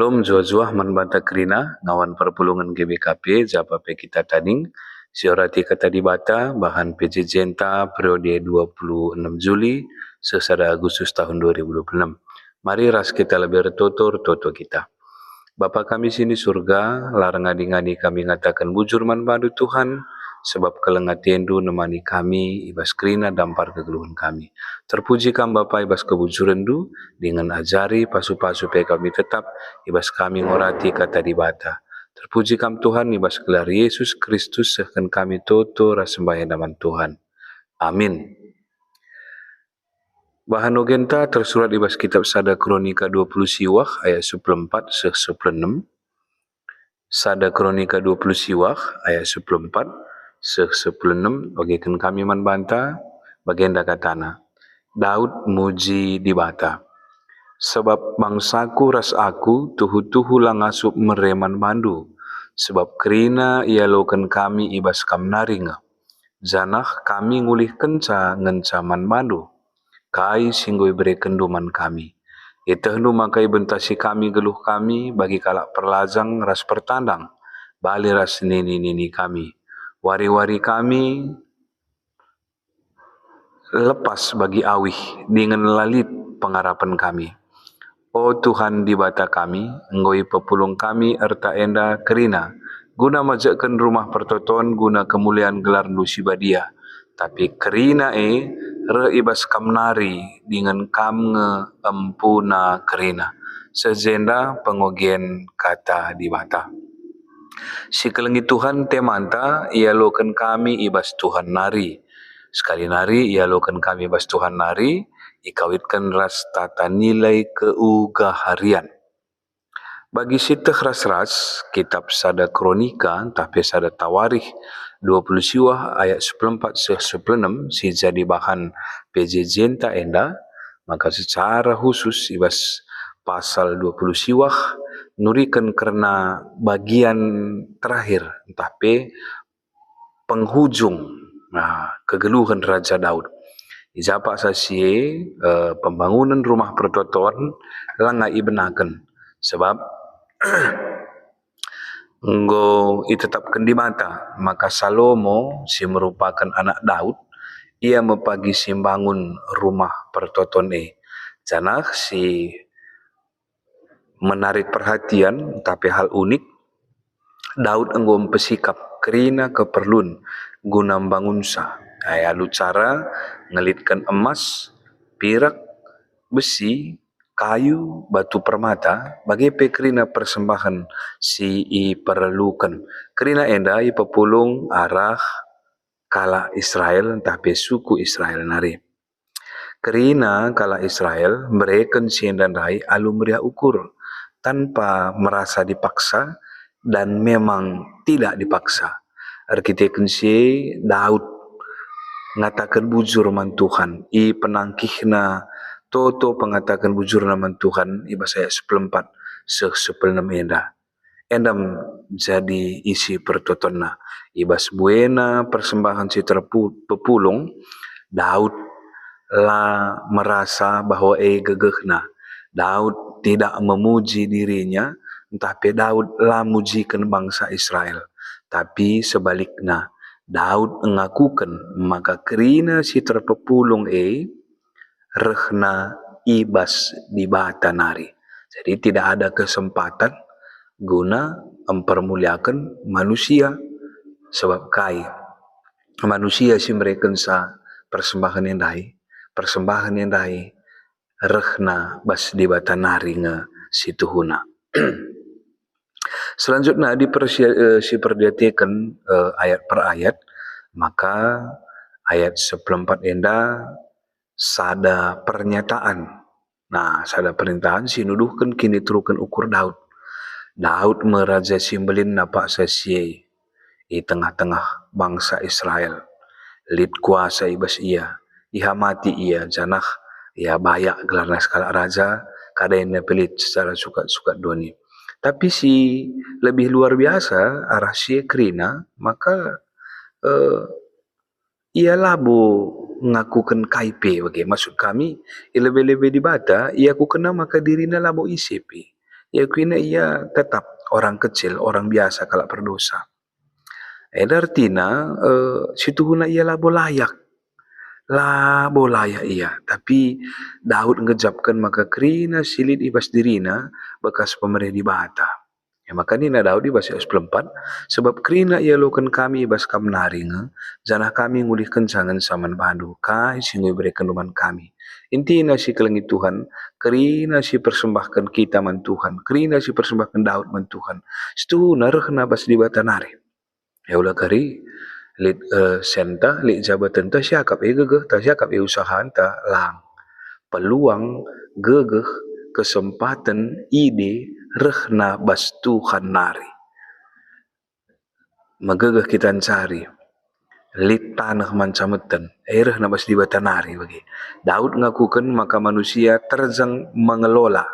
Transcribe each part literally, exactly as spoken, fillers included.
Shalom, juah-juah man banta kerina, ngawan perpulungen G B K P, japa pe kita tading, siorati Kata Dibata, bahan P J J-nta periode dua puluh enam Juli seh sada Agustus tahun dua ribu dua puluh enam. Mari ras kita lebe ertoto, ertoto kita. Bapa kami si ni Surga, la erngadi-ngadi kami ngataken bujur man baNdu, Tuhan, sebab keleng ateNdu nemani kami i bas kerina dampar kegeluhen kami. Terpuji Kam, Bapa, i bas kebujurenNdu, dingen ajari pasu-pasu pe kami tetap i bas kami ngorati Kata Dibata. Terpuji Kam, Tuhan, i bas gelar Yesus Kristus sehken kami toto ras sembahyang man Tuhan. Amin. Bahan ogenta tersurat i bas kitab sada Kronika dua puluh siwah ayat sepuluh empat seh sepuluh enem. Sada Kronika dua puluh siwah ayat sepuluh empat seh sepuluh enem, bageken kami man banta, bagenda katana, Daud muji Dibata. Sebab bangsaku ras aku tuhu-tuhu la ngasup mere man baNdu, sebab kerina ialoken kami i bas Kam nari nge, janah kami ngulihkenca ngenca man baNdu. Kai si enggo iberekenNdu man kami. IetehNdu maka ibentasi kami geluh kami bagi kalak perlajang ras pertandang, bali ras nini-nini kami. Wari-wari kami lepas bagi awih, dingen la lit pengarapen kami. O Tuhan Dibata kami, enggo ipepulung kami erta enda kerina, guna majekken rumah pertoton guna kemulian gelarNdu si badia. Tapi kerina e reh i bas Kam nari, dingen Kam nge empuna kerina. Seh jenda pengogen Kata Dibata. Sikelengi Tuhan temanta ialoken kami i bas Tuhan nari. Sekali nari ialoken kami i bas Tuhan nari, ikawitken ras tata nilai keugaharian. Bagi sieteh ras-ras, kitab sada Kronika ntah pe sada Tawarikh dua puluh siwah ayat sepuluh empat seh sepuluh enem si jadi bahan P J J-nta enda, maka secara khusus i bas pasal dua puluh siwah nuriken kerna bagian terakhir ntah pe penghujung, nah, kegeluhen Raja Daud. I ja paksa si e, eh, pembangunen rumah pertoton langa ibenaken, sebab enggo itetapken Dibata maka Salomo si merupaken anak Daud, ia me pagi si mbangun rumah pertoton e. Janah si menarik perhatian, tapi hal unik, Daud enggo mpesikap kerina keperlun guna mbangunsa, ai alu cara ngelitken emas, pirak, besi, kayu, batu permata, bage pe kerina persembahen si iperluken. Kerina enda ipepulung arah kalak Israel ntah pe suku Israel nari. Kerina kalak Israel mbereken si enda ndai alu meriah ukur, tanpa merasa dipaksa, dan memang tidak dipaksa. Erkiteken si e, Daud ngataken bujur man Tuhan, ipenangkihna toto pengataken bujurna man Tuhan i bas ayat sepuluh empat seh sepuluh enem enda. Enda me jadi isi pertotonna. I bas buena persembahen si terpu-, pepulung, Daud la merasa bahwa e gegehna. Daud tidak memuji dirinya, ntah pe Daud la mujiken bangsa Israel. Tapi sebalikna, Daud ngakuken maka kerina si terpepulung e rehna i bas Dibata nari. Jadi, tidak ada kesempatan guna mempermuliakan manusia. Sebab kai? Manusia si merekensa persembahen ndai, persembahen ndai rehna bas Dibata nari nge si tuhuna. Selanjutna, dipersia-, eh, siperdiateken, eh, ayat per ayat, maka ayat sepuluh empat enda sada pernyataan. Nah, sada pernyataan si nuduhken kiniteruken ukur Daud. Daud me raja si mbelin paksa si e i tengah-tengah bangsa Israel. Lit kuasa i bas ia, ihamati ia, janah ia bayak gelarna sekalak raja, kadaina pe lit secara sukat-sukat doni. Tapi si lebih luar biasa arah si e kerina, maka, eh, ia labo ngakuken kai pe bage. Maksud kami, i lebe-lebe Dibata, iakukenna maka dirina labo ise pe. Iakuina ia tetap orang kecil, orang biasa, kalak perdosa. Enda ertina, eh, situhuna ia labo layak. Labo layak ia, tapi Daud ngejapken maka kerina si lit i bas dirina bekas pemere Dibata. E maka nina Daud i bas ayat sepuluh empat, "Sebab kerina ialoken kami i bas Kam nari nge, janah kami ngulihkenca ngenca man baNdu kai si enggo iberekenNdu man kami." Intina si kelengi Tuhan, kerina si persembahken kita man Tuhan, kerina si persembahken Daud man Tuhan, situhuna rehna bas Dibata nari. E ula kari lit, eh, senta, lit jabatenta, siakap e gegehta, siakap e usahanta, lang. Peluang, gegeh, kesempaten, ide, rehna bas Tuhan nari. Megegeh kita ncari, lit taneh man cameten, e rehna bas Dibata nari bage. Daud ngakuken maka manusia terjeng mengelola,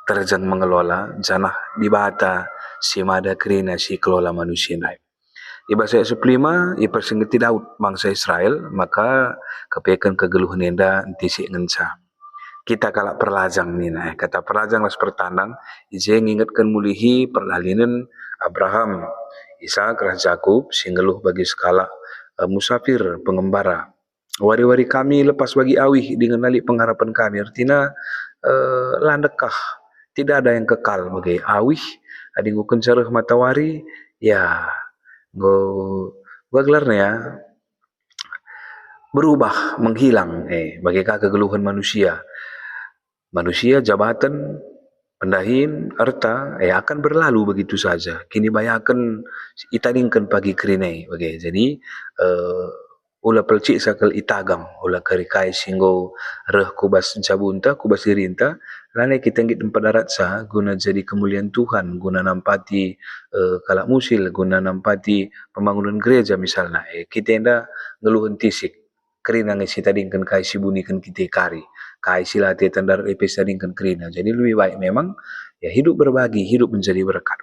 terjeng mengelola, janah Dibata si mada kerina si kelola manusia ndai. I bas ayat sepuluh lima, ipersingeti Daud bangsa Israel, maka kepeken kegeluhen enda ntisik ngenca. Kita kalak perlajang nina, eh, kata perlajang ras pertandang, i je ngingetken mulihi perdalinen Abraham, Isak ras Jakup si nggeluh bagi sekalak, eh, musafir pengembara. Wari-wari kami lepas bagi awih dingen la lit pengharapen kami, ertina, eh, la ndekah, tidak ada yang kekal bage. Awih, adi enggo kenca reh matawari, ya, enggo, enggo gelarna ya, berubah, menghilang, eh, bage ka kegeluhen manusia. Manusia, jabaten, pendahin, erta, eh, akan berlalu begitu saja. Kinibayaken itadingken pagi kerina e bage. Jadi, eh, ula pelciksa kal itagam, ula kari kai si enggo reh ku bas jabunta, ku bas dirinta, lanai kita nggit mpadaratsa guna jadi kemulian Tuhan, guna nampati, eh, kalak musil, guna nampati pembangunan gereja misalna. Eh, kita enda nggeluh ntisik. Kerina nge sitadingken kai si buniken kita kari, kai si la ateta ndarat e pe sitadingken kerina. Jadi lebih baik memang, ya, hidup berbagi, hidup menjadi berkat.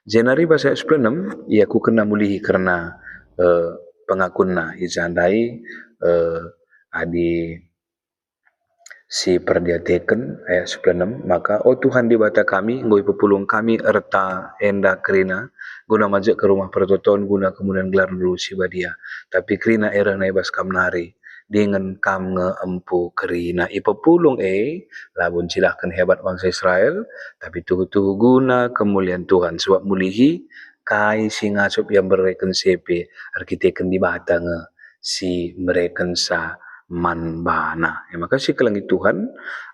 Jenari bas ayat sepuluh enem, iakukenna mulihi kerna, eh, pengakunna, i ja ndai, eh, adi si perdiateken, ayat sepuluh enem, maka, "O Tuhan Dibata kami, enggo ipepulung kami erta enda kerina, guna majek ke rumah pertoton, guna kemulian gelarNdu si badia. Tapi kerina e rehna i bas Kam nari, dingen Kam nge empu kerina." Ipepulung e, labo ncidahken hebat bangsa Israel, tapi tuhu-tuhu guna kemulian Tuhan, sebab mulihi kai si ngasup ia mbereken sepe erkiteken Dibata nge si merekensa man bana. E maka si kelengi Tuhan,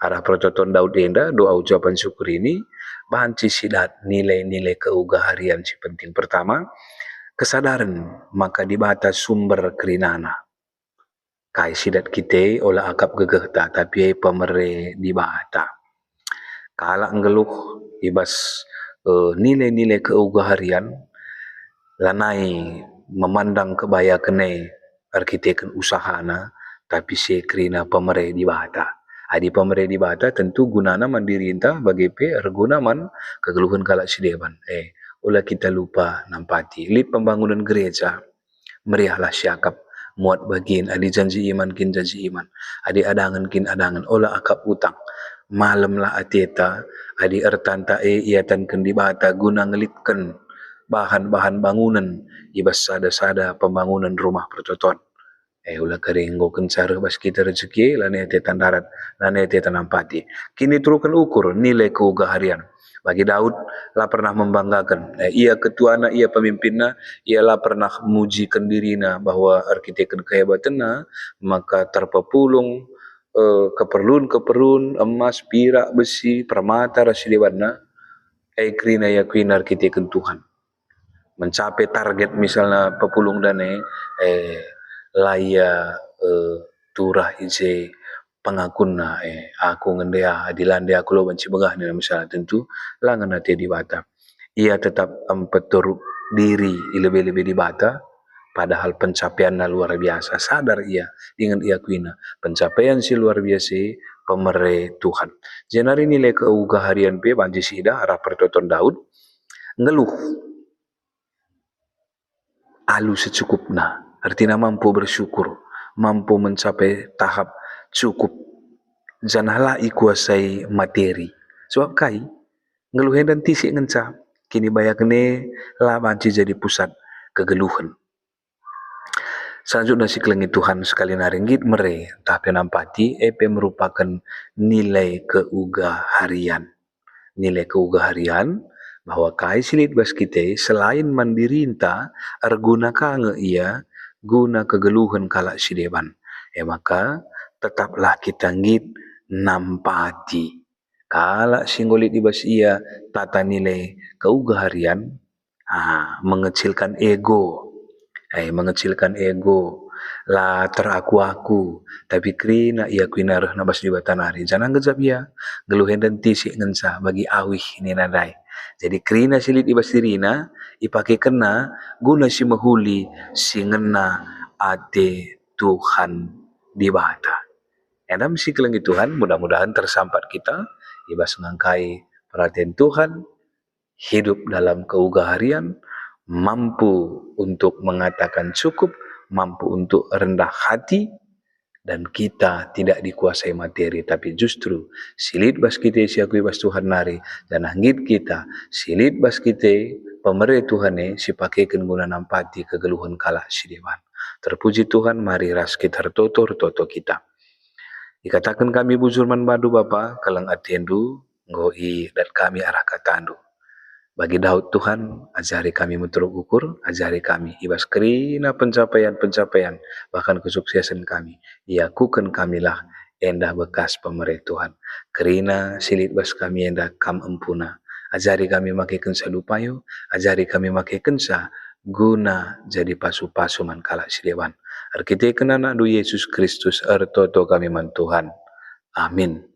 arah pertoton Daud enda, doa ucapan syukur ini, banci sidat nilai-nilai keugaharian si penting. Pertama, kesadaren maka Dibata sumber kerinana. Kai sidat kita ola akap gegehta, tapi e pemere Dibata. Kalak nggeluh i bas, eh, nilai-nilai keugaharian, lanai memandang kebayaken e erkiteken usahana, tapi si e kerina pemere Dibata. Adi pemere Dibata, tentu gunana man dirinta bage pe erguna man kegeluhen kalak si deban. Eh, ola kita lupa nampati. Lit pembangunen gereja, meriahlah siakap, muat bagin, adi janji iman kin janji iman, adi adangen kin adangen, ola akap utang. Malemlah ateta, adi ertanta e iatanken Dibata guna ngelitken bahan-bahan bangunen i bas sada-sada pembangunen rumah pertoton. Eh, ula kari enggo kenca reh bas kita rejeki e, lanai ateta ndarat, lanai ateta nampati. Kiniteruken ukur nilai keugaharian. Bagi Daud, la pernah membanggaken. Eh, ia ketuana, ia pemimpinna, ia la pernah mujiken dirina bahwa erkiteken kehebatenna, maka terpepulung, eh, keperlun-keperlun, emas, pirak, besi, permata, ras si debanna, e kerina iakuina erkiteken Tuhan. Mencapai target misalna pepulung dane, eh, la ia, eh, turah i je pengakunna, eh, "Aku nge ndea, adi la ndea aku labo banci begah," nina misalna, tentu la ngena ate Dibata. Ia tetap mpeturuk diri i lebe-lebe Dibata, padahal pencapaianna luar biasa. Sadar ia, dingen iakuina, pencapaian si luar biasa e pemere Tuhan. Jenari nilai keugaharian pe banci siidah arah pertoton Daud, nggeluh alu secukupna, ertina mampu bersyukur, mampu mencapai tahap cukup, janah la ikuasai materi. Sebab kai? Nggeluh enda ntisik ngenca, kinibayaken e la banci jadi pusat kegeluhen. Selanjutna si kelengi Tuhan, sekali nari nggit mere ntah pe nampati, e pe merupaken nilai keugaharian. Nilai keugaharian bahwa kai si lit bas kita selain man dirinta, erguna ka nge ia guna kegeluhen kalak si deban. E maka, tetaplah kita nggit nampati. Kalak si enggo lit i bas ia tata nilai keugaharian, ah, mengecilkan ego. Eh, mengecilkan ego, la teraku-aku, tapi kerina iakui rehna bas Dibata nari, janah ngejap ia, nggeluh enda ntisik ngenca bagi awih nina ndai. Jadi kerina si lit i bas dirina, ipakekenna guna si mehuli si ngena ate Tuhan Dibata. Enda me si kelengi Tuhan, mudah-mudahan tersampat kita i bas ngangkai peraten Tuhan, hidup dalam keugaharian, mampu untuk mengatakan cukup, mampu untuk rendah hati, dan kita tidak dikuasai materi, tapi justru si lit bas kita siakui bas Tuhan nari, janah nggit kita si lit bas kita pemere Tuhan e sipakeken guna nampati kegeluhen kalak si deban. Terpuji Tuhan, mari ras kita ertoto, ertoto kita. Ikataken kami bujur man bandu Bapa, keleng atendu, enggo idat kami arah katandu. Bagi Daud Tuhan, ajari kami meteruk ukur, ajari kami i bas kerina pencapaian-pencapaian, bahkan kesuksesen kami. Iakuken kamilah enda bekas pemere Tuhan. Kerina si lit bas kami enda Kam empuna. Ajari kami makekenca dupayu, ajari kami makekenca guna jadi pasu-pasu man kalak si deban. Erkiteken AnakNdu Yesus Kristus ertoto kami man Tuhan. Amin.